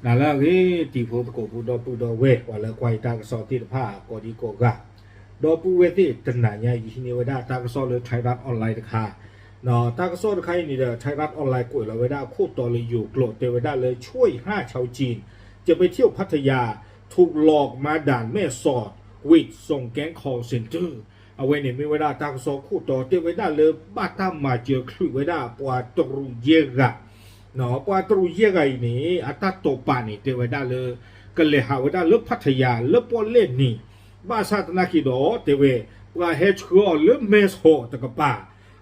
နၤလၢအဂ့ၤ တံၤဖိသကိးဖိဒီပုၢ်ဒီဝဲၢ် ပှၤလၢကွၢ်ယတၢ်ကစီၣ်သ့ၣ်တဖၣ် ကိးဒံကိးဂၤ, ဒီပုၢ်ဝဲၢ်သ့ၣ်တနၤညါအံၤ ယဟံးန့ၢ်ဝဲဒၣ်တၢ်ကစီၣ်လၢ Thairath Online တခါ, တၢ်ကစီၣ်တခါအံၤန့ၣ်ဒီး Thairath Online ကွဲးလီၤဝဲဒၣ်အခိၣ်တီလၢယိၤကျိာ် တဲဝဲဒၣ်လၢ ช่วยห้าชาวจีน จะไปเที่ยวพัทยา ถูกหลอกมาด่านแม่สอด หวิดส่งแก๊ง call center အဝဲန့ၣ်မ့ၢ်ဝဲဒၣ်တၢ်ကစီၣ်ခိၣ်တီ တဲဝဲဒၣ်လၢဘၣ်တၢ်မၤစၢၤချုးဝဲဒၣ်ပှၤတရူးယဲၢ်ဂၤ, ပှၤတရူးယဲၢ်ဂၤအံၤန့ၣ် အတၢ်တိာ်ပာ်န့ၣ် တဲဝဲဒၣ်လၢ ကလဲၤဟးဝဲဒၣ်လၢ Pattaya လၢပီၣ်လဲၣ်န့ၣ်, ဘၣ်ဆၣ်သနာ်က့ဒီး တဲဝဲ ပှၤဟဲဆှၢအီၤလၢ မဲဆီး တကပၤ,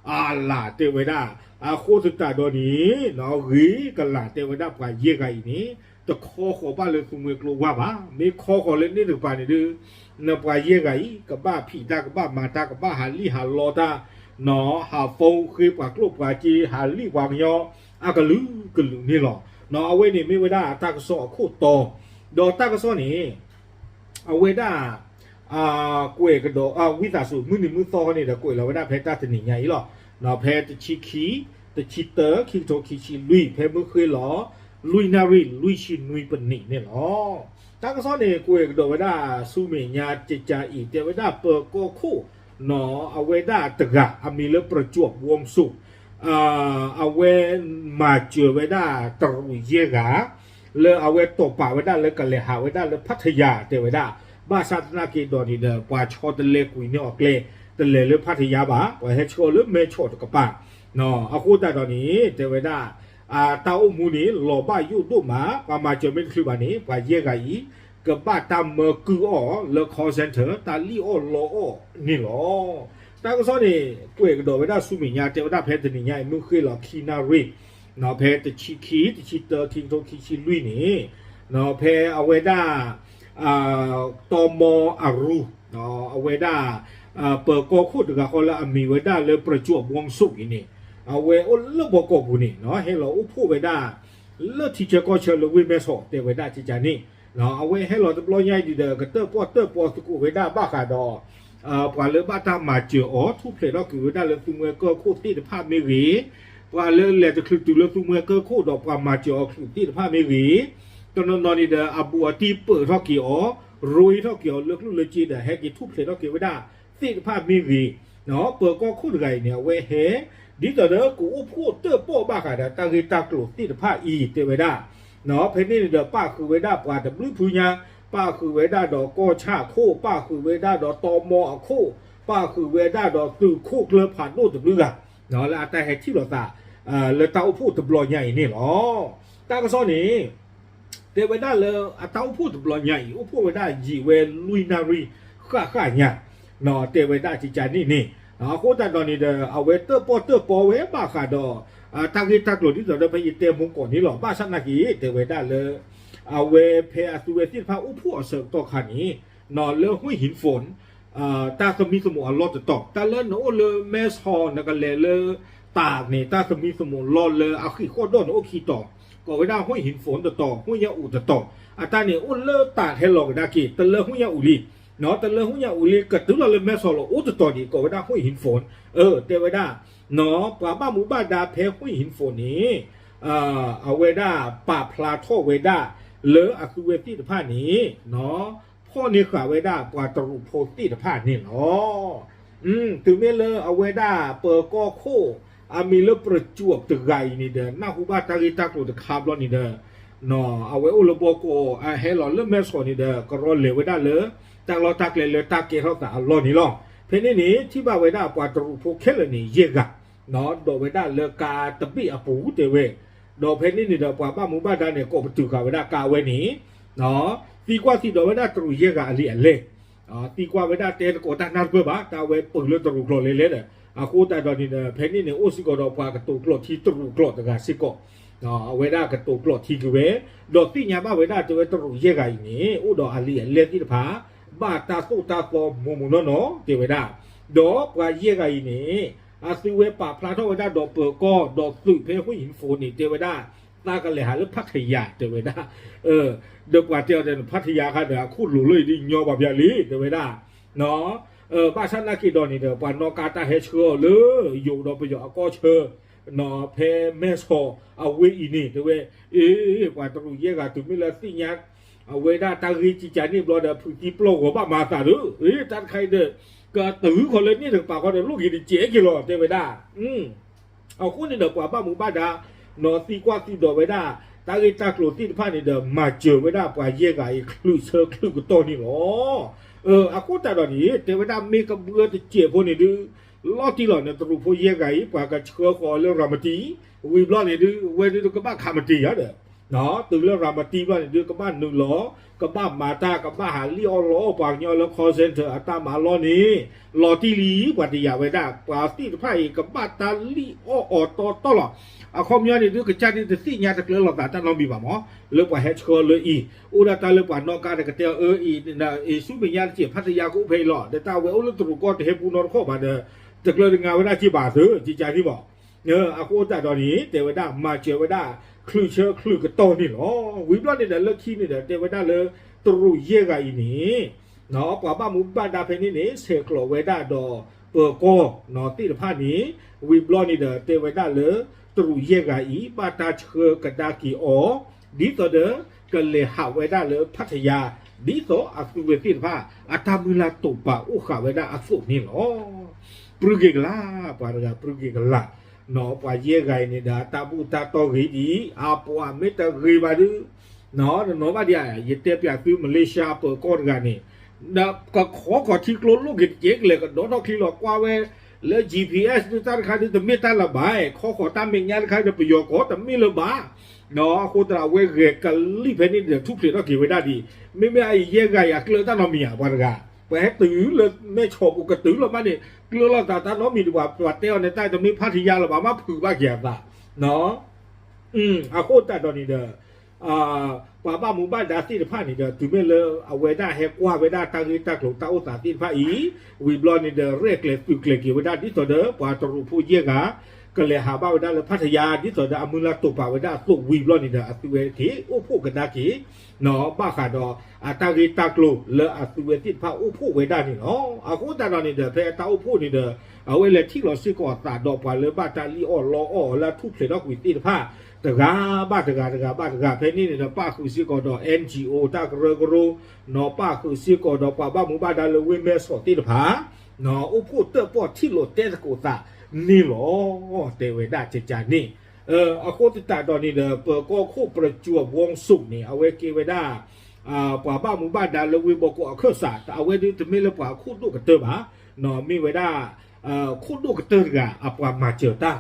အလၤ တဲဝဲဒၣ်, အဃိသတးဒီးန့ၣ် ဂ့ၤကလၤ တဲဝဲဒၣ်ပှၤယဲၢ်ဂၤအံၤန့ၣ် တခီဃီၤဘၣ်လၢသူမှဲကျိဝါဘၣ်, မ့ၢ်ခီဃီၤလၢန့ၣ်တကပၤန့ၣ်ဒီး နပှၤယဲၢ်ဂၤအံၤ ကဘၣ်ဖံးတၢ် ကဘၣ်မၤတၢ် ကဘၣ်ဟးလံၣ်ဟးလီတၢ်, ဟး phone ဃ့ပှၤကျိၣ်ပှၤစ့ ဟးလံၣ်ပှၤကညီ အကလုာ်ကလုာ်န့ၣ်လီၤ. အဝဲန့ၣ်မ့ၢ်ဝဲဒၣ်တၢ်ကစီၣ်အခိၣ်တီ, ဒီးတၢ်ကစီၣ်န့ၣ် အဝဲဒၣ် ကွဲးကဒီး ဝံသးစူၤ မုၢ်နံၤမုၢ်သီန့ၣ်ဒီး ကွဲးလီၤဝဲဒၣ်ဖဲတၢ်တနံၤညါအံၤလီၤ. ဖဲတဆံခံ, တဆံတၢ, ခံကထိခံဆံလွံၢ်, ဖဲမုၢ်ဃ့ၢ်လီၤ လွံၢ်နၣ်ရံၣ် လွံၢ်ဆံနွံပနံးန့ၣ်လီၤ. တၢ်ကစီၣ်န့ၣ် ကွဲးကဒီးဝဲဒၣ်ဆူမဲာ်ညါ ကကါအံၤ တဲဝဲဒၣ်ပၢၤကီၢ်ခိၣ် အဝဲဒၣ်တဂၤ အမံၤလၢ ပြၤကၠွပ်ႉ ဝီၣ်စူး အဝဲမၤစၢၤဝဲဒၣ်တရူးယဲၢ်ဂၤ လၢအဝဲတိာ်ပာ်ဝဲဒၣ်လၢကလဲၤဟးဝဲဒၣ်လၢ Pattaya တဲဝဲဒၣ်, ဘၣ်ဆၣ်သနာ်က့ဒီးန့ၣ်ဒီး ပှၤဆီတလဲကွံာ်န့ၢ်အီၤကျဲ, တလဲၤလၢ Pattaya ဘၣ်, ပှၤဟဲဆှၢအီၤလၢ မဲဆီး တကပၤ. အဃိသတးဒီးန့ၣ် တဲဝဲဒၣ် တၢ်အိၣ်မူန့ၣ် လီၤဘၣ်ယိၣ်ဒိၣ်မး, ပှၤမၤစၢၤမ့ၢ်တချုးဘၣ်န့ၣ် ပှၤယဲၢ်ဂၤအံၤ ကဘၣ်တၢ်မၢကုၢ်အီၤလၢ call center တၢ်လံၣ်အီၣ်လီအီၣ်န့ၣ်လီၤ. တၢ်ကစီၣ်န့ၣ် ကွဲးကဒီးဝဲဒၣ်ဆူမဲာ်ညါ တဲဝဲဒၣ်ဖဲတနံၤညါအံၤ မုၢ်ဃ့ၢ်လီၤခံနၣ်ရံၣ်, ဖဲတဆံခံ, တဆံတၢ, ခံကထိခံဆံလွံၢ်န့ၣ်, ဖဲအဝဲဒၣ် တီမီအရူ အဝဲဒၣ် ပၢၤကီၢ်ခိၣ်တဂၤဃီလၢအမံၤဝဲဒၣ်လၢ ပြၤကၠွပ်ႉ ဝီၣ်စူး အံၤန့ၣ်, အဝဲအိၣ်လၢဘီကီၢ်ပူၤန့ၣ် ဟဲလီၤအိၣ်ဖှိၣ်ဝဲဒၣ် လၢထံဆၢကီၢ်ဆၢလၢဝ့ၢ်မဲဆီး တဲဝဲဒၣ်ကကါန့ၣ်, အဝဲဟဲလီၤတဘျီညါအံၤဒီး ကတၢၣ်ပီၣ်တၢၣ်ပီသကိးဝဲဒၣ်ဘၣ်ဃးဒီး ပှၤလၢဘၣ်တၢ်မၤစၢၤအီၤ ထူၣ်ဖျဲးထီၣ်က့ၤဝဲဒၣ်လၢသူမှဲကၢၢ်ခိၣ်သ့ၣ်တဖၣ်မ့ၢ်ဂ့ၤ, ပှၤလၢလဲၤတချုးတုၤလၢသူမှဲကၢၢ်ခိၣ်ဒီးပှၤမၤစၢၤအီၤချုးသ့ၣ်တဖၣ်မ့ၢ်ဂ့ၤ, တနီၤနီၤန့ၣ်ဒီး အဘူးအတံၢ်ပၢၢ်ထီၣ်က့ၤအီၤ, ရ့ထီၣ်က့ၤအီၤလၢကျိၣ်လၢစ့ဒီး ဟဲက့ၤထူၣ်ဖျဲးထီၣ်က့ၤဝဲဒၣ်သ့ၣ်တဖၣ်မ့ၢ်ဂ့ၤ, ပၢၤကီၢ်ခိၣ်တဂၤအံၤန့ၣ် အဝဲဟဲ ဒ်သိးဒီးကအိၣ်ဖှိၣ်တၢၣ်ပီၣ်ဘၣ်ဃးဒီးတၢ်ဂ့ၢ်တၢ်ကျိၤသ့ၣ်တဖၣ်အံၤ တဲဝဲဒၣ်, ဖဲန့ၣ်န့ၣ်ဒီး ပၣ်ဃုာ်ဝဲဒၣ်ပှၤတဘျုးဖုညါ, ပၣ်ဃုာ်ဝဲဒၣ်ဒီးကီၢ်ဆၣ်ခိၣ်, ပၣ်ဃုာ်ဝဲဒၣ်ဒီးတီမီအခိၣ်, ပၣ်ဃုာ်ဝဲဒၣ်ဒီးသုးခိၣ်ကျၢၢ်ဖးဒိၣ်တဘျုးဂၤ, လၢအတၢ်ဟဲထံၣ်လိာ်သး လၢတၢ်အိၣ်ဖှိၣ်တဘျီညါအံၤန့ၣ်လီၤ. တၢ်ကစီၣ်န့ၣ် တဲဝဲဒၣ်လၢအတၢ်အိၣ်ဖှိၣ်တဘျီညါအံၤ အိၣ်ဖှိၣ်ဝဲဒၣ်ယံာ်ဝဲလွံၢ်နၣ်ရံၣ်ဃၣ်ဃၣ်ညါ, တဲဝဲဒၣ်ကကါန့ၣ်န့ၣ်, အဃိသတးဒီးန့ၣ်ဒီး အဝဲတၢၣ်ပီၣ်တၢၣ်ပီဝဲဘၣ်ဃးဒီး တၢ်ဂ့ၢ်တၢ်ကျိၤဒ်သိးဒီးဖဲယတဲမူကီးန့ၣ်လီၤ. ဘၣ်ဆၣ်သနာ်က့ တဲဝဲဒၣ်လၢ အဝဲဖဲအသုဝဲသ့ၣ်တဖၣ်အိၣ်ဖှိၣ်အဆၢကတီၢ်ခါန့ၣ် လၢ ဟူၣ်ဟံၣ်ဖိၣ် တၢ်သမံသမိးအလီၢ်တတီၤ, တၢ်လၢနအိၣ်လၢမဲဆီး နကလဲၤလၢတၢ်န့ၣ် တၢ်သမံသမိးလီၢ်လၢအဃံးဃီၣ်ဒီၣ်န့ၣ်အိၣ်ခံတီၤ, ကိးဝဲဒၣ် ဟူၣ်ဟံၣ်ဖိၣ်တတီၤ, ဟူၣ်ညါအူးတတီၤ, အတၢ်န့ၣ်အိၣ်လၢတၢ်ဟဲလီၤကဒါက့ၤ တလၢဟူၣ်ညါအူးလံ, တလၢဟူၣ်ညါအူးလံ ကတုၤလီၤလၢမဲဆီးလီၤအိၣ်တတီၤဒံး ကိးဝဲဒၣ် ဟူၣ်ဟံၣ်ဖိၣ်, တဲဝဲဒၣ် ပှၤဘၣ်မူဘၣ်ဒါဖဲ ဟူၣ်ဟံၣ်ဖိၣ်န့ၣ် အဝဲဒၣ်ပာ်ဖျါထီၣ်ဝဲဒၣ်လၢအသုဝဲသ့ၣ်တဖၣ်န့ၣ် ဖီၣ်န့ၢ်ဃာ်ဝဲဒၣ်ပှၤတရူးဖိသ့ၣ်တဖၣ်န့ၣ်လီၤ. တုၤမ့ၢ်လၢအဝဲဒၣ်ပၢၤကီၢ်ခိၣ် အမံၤလၢ ပြၤကၠွပ်ၣ် တဂၤအံၤန့ၣ်ဒီး နၢ်ဟူဘၣ်တၢ်ဂ့ၢ်တၢ်ကျိၤတခါဘျီန့ၣ်ဒီး အဝဲအိၣ်လၢဘီကီး အဟဲလီၤလၢမဲဆီးန့ၣ်ဒီး ကရီလဲၤဝဲဒၣ်လၢ တၢ်လီၢ်တၢ်ကျဲလၢတၢ်ကဲထီၣ်သးအလီၢ်န့ၣ်လီၤ. ဖဲန့ၣ်န့ၣ် ထံၣ်ဘၣ်ဝဲဒၣ်ပှၤတရူးဖိခဲလၢာ်န့ၣ် ယဲၢ်ဂၤ ဒိးဝဲဒၣ်လၢကါတဘ့ၣ်အပူၤတဲဝဲ, ဒီးဖဲန့ၣ်န့ၣ်ဒီး ပှၤဘၣ်မူဘၣ်ဒါန့ၣ် ကိးပတုာ်ဃာ်ဝဲဒၣ်ကါဝဲန့ၣ် သံကွၢ်သံဒိးဝဲဒၣ်တရူးယဲၢ်ဂၤအလံာ်အလဲၢ်, သံကွၢ်ဝဲဒၣ်တဲတကိးတၢ်နၢ်တပၢၢ်ဘၣ်, တၢ်ဝဲပၢၤလၢတရူးကျိာ်လဲၤလဲၤဒီး အဃိသတးဒီးန့ၣ်ဒီး ဖဲန့ၣ်န့ၣ် အိၣ်စ့ၢ်ကီးဒီးပှၤကတိၤကျိာ်ထံတရူးကျိာ်တဂၤစ့ၢ်ကီး, အဝဲဒၣ်ကတိၤကျိာ်ထံက့ၤဝဲ, ဒီးသ့ၣ်ညါဘၣ်ဝဲဒၣ်တဲဝဲတရူးယဲၢ်ဂၤအံၤန့ၣ် အိၣ်ဒီးအလံာ်အလဲၢ်သ့ၣ်တဖၣ် ဘၣ်တၢ်သိၣ်တၢ်သီမိၢ်မိၢ်နီၢ်နီၢ်တဲဝဲဒၣ်, ဒီးပှၤယဲၢ်ဂၤအံၤန့ၣ် အသုဝဲပာ်ဖျါထီၣ်ဝဲဒၣ်ဒီးပၢၤကီၢ် ဒီးသုးဖဲ ဟူၣ်ဟံၣ်ဖိၣ်န့ၣ် တဲဝဲဒၣ် သးကလဲၤဟးလၢ ဖးထယၤ တဲဝဲဒၣ်, ဒီးပှၤတဲအီၤဒီး ဖးထယၤခါဒီး အခိၣ်လိၤလၢအံၤဒ်ညီဘၣ်ဖျါလံ တဲဝဲဒၣ်, ဘၣ်ဆၣ်သနာ်က့ဒီးန့ၣ်ဒီး ပှၤနီၣ်ကါတၢ်ဟဲဆှၢအီၤလၢ ယိၤဒီးပယီၤအကီၢ်ဆၢ ဖဲမဲၢ်ဆီးအဝ့ၢ်အံၤန့ၣ် တဲဝဲ, အ့ ပှၤတရူးယဲၢ်ဂၤတုၤမ့ၢ်လၢသ့ၣ်ညါ အဝဲဒၣ်တၢ်ဂ့ၢ်ကကန့ၣ်ဘျီဒီး ဖုးသံပျီၢ်ဂီၤဘၣ်မၤသးဒီး တၢ်တခါအံၤဒီး ကတုၤဃီၤလၢန့ၣ်တကပၤဃီဒီး လိၣ်က့ၤတစဲးက့ၤလီၤ တဲဝဲဒၣ်. အဃိန့ၣ်ဒီး ပှၤဘၣ်မူဘၣ်ဒါ နီၢ်သံကွၢ်သံဒိးဝဲဒၣ် တၢ်ဂ့ၢ်တၢ်ကျိၤသ့ၣ်တဖၣ်န့ၣ်ဒီး မၤစၢၤဝဲဒၣ်ပှၤယဲၢ်ဂၤအံၤ ချုးဆၢချုးကတီၢ်န့ၣ်လီၤ. အဃိသတးဒီးန့ၣ် တဲဝဲဒၣ်မ့ၢ်ကဘှၢတစဲးဖိန့ၣ်ဒုး လီၤတံၢ်လီၤန့ၣ် တရူးဖိယဲၢ်ဂၤအံၤ ပှၤကဆှၢဃီၤလၢရၤမတံ ဝံၤဘျီန့ၣ်ဒုး အဝဲဒုးကဘၣ်ခးမတံၤယၤဒီး တုၤလၢရၤမတံဘျီန့ၣ်ဒုး ကဘၣ်နုာ်လီၤ ကဘၣ်မၤတၢ် ကဘၣ်ဟးလံၣ်အီၣ်လီအီၣ်ပှၤကညီလၢ call center အတၢ်မၤလီၢ်န့ၣ် လီၤတံၢ်လံ ပှၤတယာ်ဝဲဒၣ် ပှၤသ့ၣ်တဖၣ်အံၤ ကဘၣ်တၢ်လံၣ်အီၣ်အီၤတီတီလီၤ. အခီပညီန့ၣ်ဒုး ကစၢ်ဒုးတသ့ၣ်ညါတကျၢၤလိာ်သးတၢ်နီတမံၤဘၣ်မး လၢပှၤဟဲဆှၢလၢအံၤ အိၣ်ဒၣ်တၢ်လၢပှၤနီၣ်ကါတကတဲအီၤ အၢ အံၤ ဆူမဲာ်ညါတစဲး ဖးတယါကအိၣ်ဖဲအံၤလီၤ ဒီးတၢ်ဝဲအိၣ်လၢတရူးကီၢ်တဟဲပူနီတခီၣ်ဘၣ်ဒီး တကျၢၤတငါဝဲဒၣ်က့ဘၣ်သၢ ကကန့ၣ်ဘၣ် အဃိသတးဒီးန့ၣ် တဲဝဲဒၣ်မၤစၢၤဝဲဒၣ် ချုးဆၢချုးကတီၢ်န့ၣ်လီၤ. ဝံၤဘျီန့ၣ်ဒီး လၢခံန့ၣ်ဒီး တဲဝဲဒၣ်လၢ တရူးယဲၢ်ဂၤအံၤန့ၣ် ပှၤဘၣ်မူဘၣ်ဒါဖဲန့ၣ်န့ၣ် ဆဲးကျိးဝဲဒၣ်ဒီးပၢၤကီၢ်သ့ၣ်တဖၣ်န့ၣ် ဝံၤဘျီန့ၣ်ဒီး တဲဝဲဒၣ်လၢ တရူးယဲၢ်ဂၤအံၤ ဘၣ်တၢ်ဆှၢကဒါက့ၤအီၤ ဒ်သိးဒီး ကလဲၤဟးဝဲဒၣ်လၢဖးထယါ ဒ်သိးအသုဝဲသ့ၣ်တဖၣ် အတၢ်မုၢ်လၢ်တိာ်ပာ်အိၣ်ဃာ်ဝဲဒၣ်အသိးန့ၣ်လီၤ. ပြူၢ်က့ၤကလာ် ပှၤတဂၤပြူၢ်က့ၤကလာ် နီၢ် ပှၤယဲၢ်ဂၤအံၤန့ၣ်ဒီး တၢ်ဘူၣ်တၢ်တီဂ့ၤဒံး အပှၤမ့ၢ်တဂ့ၤဘၣ်ဒုး နီၢ် နနီၢ်ဘၣ်ဒံးဧါ ယတဲပၠးသု မလ့ၡါပၢၤကီၢ်တဂၤန့ၣ် ကခီခီၣ်ထံကျိလိၣ်က့ၤတကဲကလဲာ် ကဒီထီၣ်ချံလီၤကွၢ်ဝဲ လၢ GPS ဒုးတၢ်တခါဒုး တမ့ၢ်တၢ်လၢၤဘၣ် ခီဃီၤတၢ်မဲာ်ညါတခါဒီး ပယီၤကီၢ်တမ့ၢ်လၢၤဘၣ် နီၢ် အဃိသတးအဝဲဂဲၤကလံၣ်ဖဲန့ၣ်ဒီး ထူၣ်ဖျဲးထီၣ်က့ၤဝဲဒၣ်ဒံး မ့မ့ၢ်အအံၤယဲၢ်ဂၤအံၤ အကျၢၤတၢ်နီတမံၤဧါ ပှၤတဂၤ ပှၤဟဲတုၤလၢမဲၢ်ဆီးပူၤကတုၤလီၤမးန့ၣ် ကျၢၤလိာ်သးတၢ်နီတမံၤဒံးဘၣ် ပှၤတဲအီၤန့ၣ် တၢ်တမ့ၢ်ဖးထယါလၢၤဘၣ် မ့ၢ်ဖုးဘၣ်က့ၤအသး နီၢ် အဃိသတးဒီးန့ၣ်ဒီး ပှၤဘၣ်မူဘၣ်ဒါသ့ၣ်တဖၣ်န့ၣ်ဒီး တုၤမ့ၢ်လၢအဝဲဒၣ်ဟဲကွၢ်ဝဲဒၣ်တၢ်ဂ့ၢ်တၢ်ကျိၤတၢ်အိၣ်သးသ့ၣ်တဖၣ်အံၤ ဝံၤဘျီန့ၣ်ဒီး ရဲၣ်ကျဲၤသုးကျဲၤက့ၤဝဲဒၣ် ဒ်သိးဒီး ပှၤတရူးဖိယဲၢ်ဂၤ ကလဲၤဟးဘၣ်ဝဲဒၣ်လၢဖးထယါ ဒ်သိးဒီးအမုၢ်လၢ်တိာ်ပာ်ဝဲဒၣ်အသိးဝံၤဘျီန့ၣ်ဒီး အသုဝဲက့ၤအိၣ်ဖှိၣ်ကဒါက့ၤ ဘၣ်ဃးဒီးအတၢ်ဂ့ၢ်တၢ်ကျိၤလၢအသုဝဲသ့ၣ်တဖၣ်အိၣ်ဖှိၣ်ဝဲဒၣ်န့ၣ်လီၤ. အဃိသတးဒီးန့ၣ်ဒီး ဖဲအတၢ်အိၣ်ဖှိၣ်န့ၣ်ဒီး အဝဲလဲၤထံၣ်လီၤစ့ၢ်ကီးအသးဒီးပှၤလၢဘၣ်တၢ်လံၣ်အီၣ်လီအီၣ်လၢအထူၣ်ဖျဲးထီၣ်ကွံာ်သ့ၣ်တဖၣ် တဂၤဘၣ်တဂၤ တဂၤဘၣ်တဂၤ ဖဲန့ၣ်န့ၣ်ဒီး ပၣ်ဃုာ်စ့ၢ်ကီးဒီး NGO တၢ်ကရၢကရိ နီၢ် ပၣ်ဃုာ်စ့ၢ်ကီးဒီးပှၤဘၣ်မူဘၣ်ဒါလၢဝ့ၢ်မဲၢ်ဆီးသ့ၣ်တဖၣ် နီၢ် အိၣ်ဖှိၣ်တၢၣ်ပီၣ်ထံၣ်လိာ်တဲသကိးသးန့ၣ်လီၤ. တဲဝဲဒၣ်ကကန့ၣ် အဃိသတးဒီးန့ၣ်ဒီး ပၢၤကီၢ်ခိၣ် ပရကၠူၣ်ဝီစိးန့ၣ် အဝဲကဲဝဲဒၣ် ပှၤဘၣ်မူဘၣ်ဒါလၢဝ့ၢ်ဘီကီၢ်အခၢၣ်စး အဝဲဒုးတမ့ၢ်လၢပှၤခိၣ်ဒိၣ်ကတၢၢ်ဘၣ်, မ့ၢ်ဝဲဒၣ် ခိၣ်ဒိၣ်ကတၢၢ်တဂၤ အပှၤမၤစၢၤတၢ်,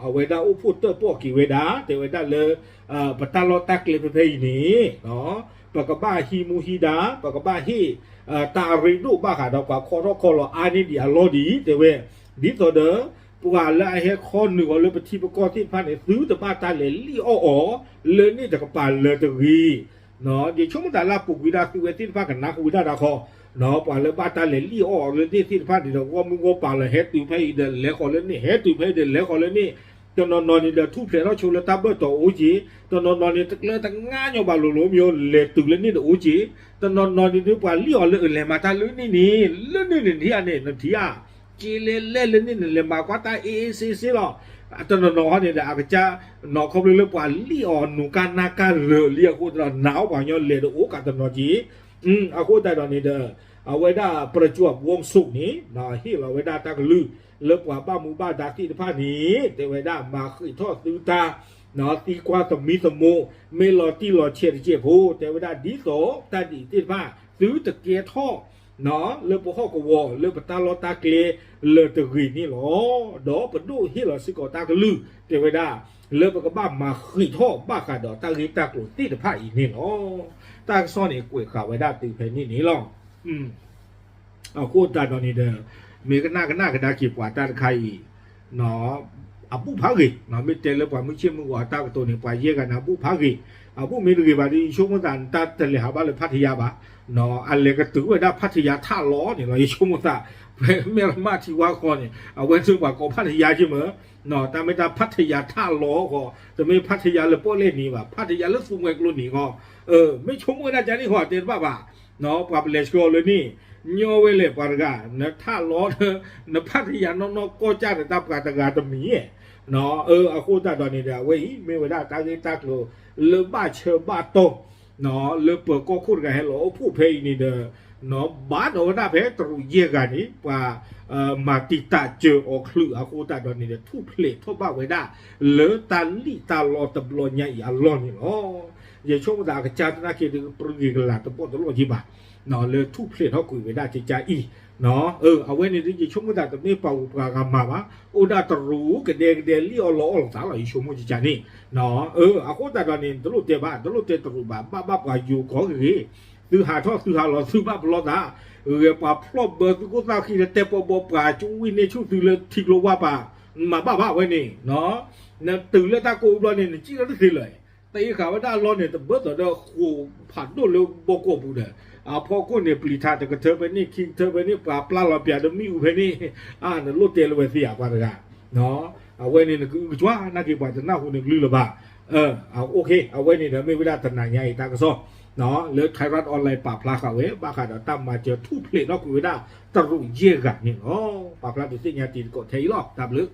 အဝဲဒၣ်အိၣ်ဖှိၣ်တၢၣ်ပီၣ်က့ၤဝဲဒၣ် တဲဝဲဒၣ်လၢ ပတၢ်လီၢ်တၢ်ကျဲဖဲဖဲအံၤန့ၣ် ပကဘၣ်ဟံးမူဟံးဒါ ပကဘၣ်ဟ့ၣ် တၢ်အရ့ဒိၣ်ဘၣ်ဃးဒီးပှၤခီထီၣ်ခီလီၤအါန့ၢ်ဒံးအလီၢ်ဒံး တဲဝဲ, ဒ်သိးဒီး ပှၤလၢအဟဲခီနုာ်အီၤလၢပထံပကီၢ်သ့ၣ်တဖၣ်န့ၣ် သုတဘၣ်တၢ်လဲၤလံၣ်အီၣ်အီၤ လၢန့ၣ်တကပၤလၢၤတဂ့ၤ. ယဆိကမိၣ်သးလၢအပူၤကွံာ်ဒၣ်သုဝဲသ့ၣ်တဖၣ်ကနၢ်ဟူဝဲဒၣ်တၢ်ခီ, ပှၤလၢဘၣ်တၢ်လဲၤလံၣ်အီၣ်အီၤလၢန့ၣ်သ့ၣ်တဖၣ်န့ၣ်ဒီး ဂီၢ်မုၢ်ဂီၢ်ပၤလၢဟဲတုၤဖဲအံၤဒီးလဲၤဃီၤလၢန့ၣ် ဟဲတုၤဖဲအံၤဒီးလဲၤဃီၤလၢန့ၣ်, တနီၤနီၤန့ၣ်ဒီးထူၣ်ဖျဲးထီၣ်ဆိလၢတၢ်ဘၢၣ်တီၤအိၣ်က့ၤ, တနီၤနီၤန့ၣ် တကျၢၤတငါညီဘၣ်လိၤလိၤမ့ၢ် လဲၤတုၤလၢန့ၣ်တအိၣ်က့ၤ, တနီၤနီၤန့ၣ်ဒုးပှၤလံၣ်အီၤလၢအလဲၤမၤတၢ်လၢန့ၣ်န့ၣ် လၢန့ၣ်န့ၣ်နထံၣ်ဧါန့ၣ် နထံၣ်ဧါ က့လဲၤလဲၤလၢန့ၣ်န့ၣ် လဲၤမၤကွၢ်တၢ်အ့ၣ်အ့ၣ်စ့စ့လီၤ. တနီၤနီၤဟီန့ၣ်ဒီး အကစၢ် နီၢ် ခီဖျိလၢပှၤလံၣ်အီၤနူၤကါနါကါလၢာ်လံအဃိသတးဒီး နာ်အီၤပှၤကညီလဲၤတအိၣ်ကးတနီၤက့ၤ. အဃိသတးဒီးန့ၣ်ဒီး အဝဲဒၣ် ပရကၠူၣ်ဝီစိးန့ၣ် ဟ့ၣ်လီၤဝဲဒၣ်တၢ်ကလုၢ် လၢပှၤဘၣ်မူဘၣ်ဒါသ့ၣ်တဖၣ်န့ၣ် တဲဝဲဒၣ်မၤဃံးထီၣ်သုတၢ် သံကွၢ်သမံသမိး မ့ၢ်လီၤတံၢ်လီၤဆဲးတစဲးဖိ တဲဝဲဒၣ်ဒ်သိးတၢ်ဒ်အံၤသ့ၣ်တဖၣ် သုတကဲထီၣ် လၢပဟီၣ်ကဝီၤ လၢပတၢ်လီၢ်တၢ်ကျဲလၢၤတဂ့ၤန့ၣ်လီၤ. ဒီးပဒိၣ်ဟ့ၣ်လီၤစ့ၢ်ကီးတၢ်ကလုၢ် တဲဝဲဒၣ် လၢပကဘၣ်မၤဃံးထီၣ်ဘၣ်ဃးဒီးတၢ်ဂ့ၢ်တၢ်ကျိၤသ့ၣ်တဖၣ်အံၤန့ၣ်လီၤ. တၢ်ကစီၣ်န့ၣ်ကွဲးဃာ်ဝဲဒၣ်တုၤဖဲန့ၣ်န့ၣ်လီၤ. အဃိသတးဒီးန့ၣ်ဒီး မ့ၢ်ကနၣ်ကနၣ်ကဒါက့ၤပှၤတၢ်တခါအံၤ အဘူၣ်ဖးဂ့ၤ, မ့ၢ်တဲလၢပှၤမုၢ်ဆ့ၣ်မုၢ်ဂီၤအတၢ်ကတိၤန့ၣ် ပှၤယဲၢ်ဂၤန့ၣ် အဘူၣ်ဖးဂ့ၤ, အဘူၣ်မ့ၢ်တဂ့ၤဘၣ်ဒီး ယဆိကမိၣ်သး တၢ်တလဲၤဟးဘၣ်လၢဖးထယါဘၣ်, အလဲၤကတုၤဝဲဒၣ်ဖးထယါထးလီၤန့ၣ်လီၤ. ယဆိကမိၣ်သး ဖဲမဲၢ်ရမၣ်ထံဝါဃီန့ၣ် အဝဲသ့ၣ်ပှၤကိးဖးထယါက့မ့ၢ်, တၢ်မ့ၢ်တၢ်ဖးထယါထးလီၤဃီ, တမ့ၢ်ဖးထယါလၢပီၣ်လဲၣ်န့ၣ်ဘၣ်, ဖးထယါလၢသူမှဲကျိန့ၣ်ဃီ, မ့ၢ်ဆိကမိၣ်ဝဲဒၣ်ကန့ၣ်ဃီ တဲတဘၣ်ဘၣ်, ပှၤပလဲၤဆှၢအီၤလၢန့ၣ် ညီဝဲလဲၣ်ပှၤတဂၤ နထးလီၤ နဖးတယၤနီၢ်နီၢ်ကီၢ်ကၢ်ဒီးတၢ်ပှၤတဂၤတမံၤဧါ. အဃိသတးဒီးန့ၣ်ဒီး အဝဲအံၤ မ့ၢ်ဝဲဒၣ်တၢ်ဂ့ၢ်တၢ်ကျိၤ လၢဘၣ်ဆၢဘၣ်တီၢ် လၢပၢၤကီၢ်ခိၣ်တဂၤဟဲလီၤအိၣ်ဖှိၣ်ဖဲအံၤန့ၣ်ဒီး ဘၣ်ဒီးဝဲဒၣ်ဖဲတရူးယဲၢ်ဂၤန့ၣ် ပှၤ မၤတံာ်တာ်စၢၤအီၤချုးအဃိသတးဒီးန့ၣ်ဒီး ထူၣ်ဖျဲးထီၣ်ဘၣ်ဝဲဒၣ် လၢတၢ်လံၣ်တၢ်လီတဘျီညါအံၤအလီၢ်န့ၣ်လီၤ. ယဆိကမိၣ်သးအကစၢ်သနာ်က့ဒီး ပြံဂ့ၤကလာ်တဘီတလီၢ်က့ဘၣ် လၢထူၣ်ဖျဲးထီၣ်ကွံာ်ဝဲဒၣ်ကကါအံၤ အဝဲန့ၣ်ဒီး ယဆိကမိၣ်သးတမ့ၢ်ပှၤဂုၤပှၤဂၤမၤဘၣ်, အိၣ်ဒၣ်တရူးကဒဲကဒဲလံၣ်အီၣ်လီအီၣ်လိာ်သးလီၤ ယဆိကမိၣ်ကကါန့ၣ်. အဃိသတးဒီးန့ၣ် တလိၣ်တဲဘၣ် တလိၣ်တဲတရူးဘၣ် ဘၣ်ဘၣ်ပှၤယိၤကီၢ်ဂ့ၤဂ့ၤ, သုဟးထီၣ်သုဟးလီၤသုဘၣ်ပလီၢ်သး, ဂဲၤပှၤဖျီၣ်ဘၢသုကအိၣ်သၣ်ခံဒီးတဲပီဘီပှၤကဝံၣ်န့ၢ်ဆူၣ်သုလၢထံကျိဝၢ်ပၤ, မၤဘၣ်ဘၣ်ဝဲန့ၣ် နတုၤလၢတၢ်ကိၢ်ဘျီန့ၣ် နစံၣ်လီၤတသ့လၢၤ, တအ့ၣ်ဃာ်ဝဲဒၣ်အလီၢ်န့ၣ် တဘၢၣ်သီဒီးဃိာ်ဖးဒိၣ်လၢဘီကီၢ်ပူၤဒီး အဖီခိၣ်န့ၣ် ပျံၤထးတကထၢဖဲန့ၣ် ခံကထၢဖဲန့ၣ် ပှၤပျၢ်လီၤပျးဒီးမ့ၣ်အူဖဲန့ၣ်, အါ နလိၣ်တဲလၢဝဲသ့ဧါ ပှၤတဂၤ, အဝဲန့ၣ်နကအုကစွါနာ်က့ပှၤတနၢ်ဟူနကလုၢ်လၢၤဘၣ်. အ OK အဝဲန့ၣ်ဒီးမ့ၢ်ဝဲဒၣ်တနၤညါအံၤတၢ်ကစီၣ် လၢ Thairath Online ပာ်ဖျါဃာ်ဝဲ ဘၣ်ဃးဒီးတၢ်မၤစၢၤထူၣ်ဖျဲးထီၣ်ကွံာ်ဝဲဒၣ်တရူးယဲၢ်ဂၤန့ၣ်လီၤ. ပာ်ဖျါဒုးသ့ၣ်ညါတံၤသကိးထဲအံၤလီၤ. တၢ်ဘျုး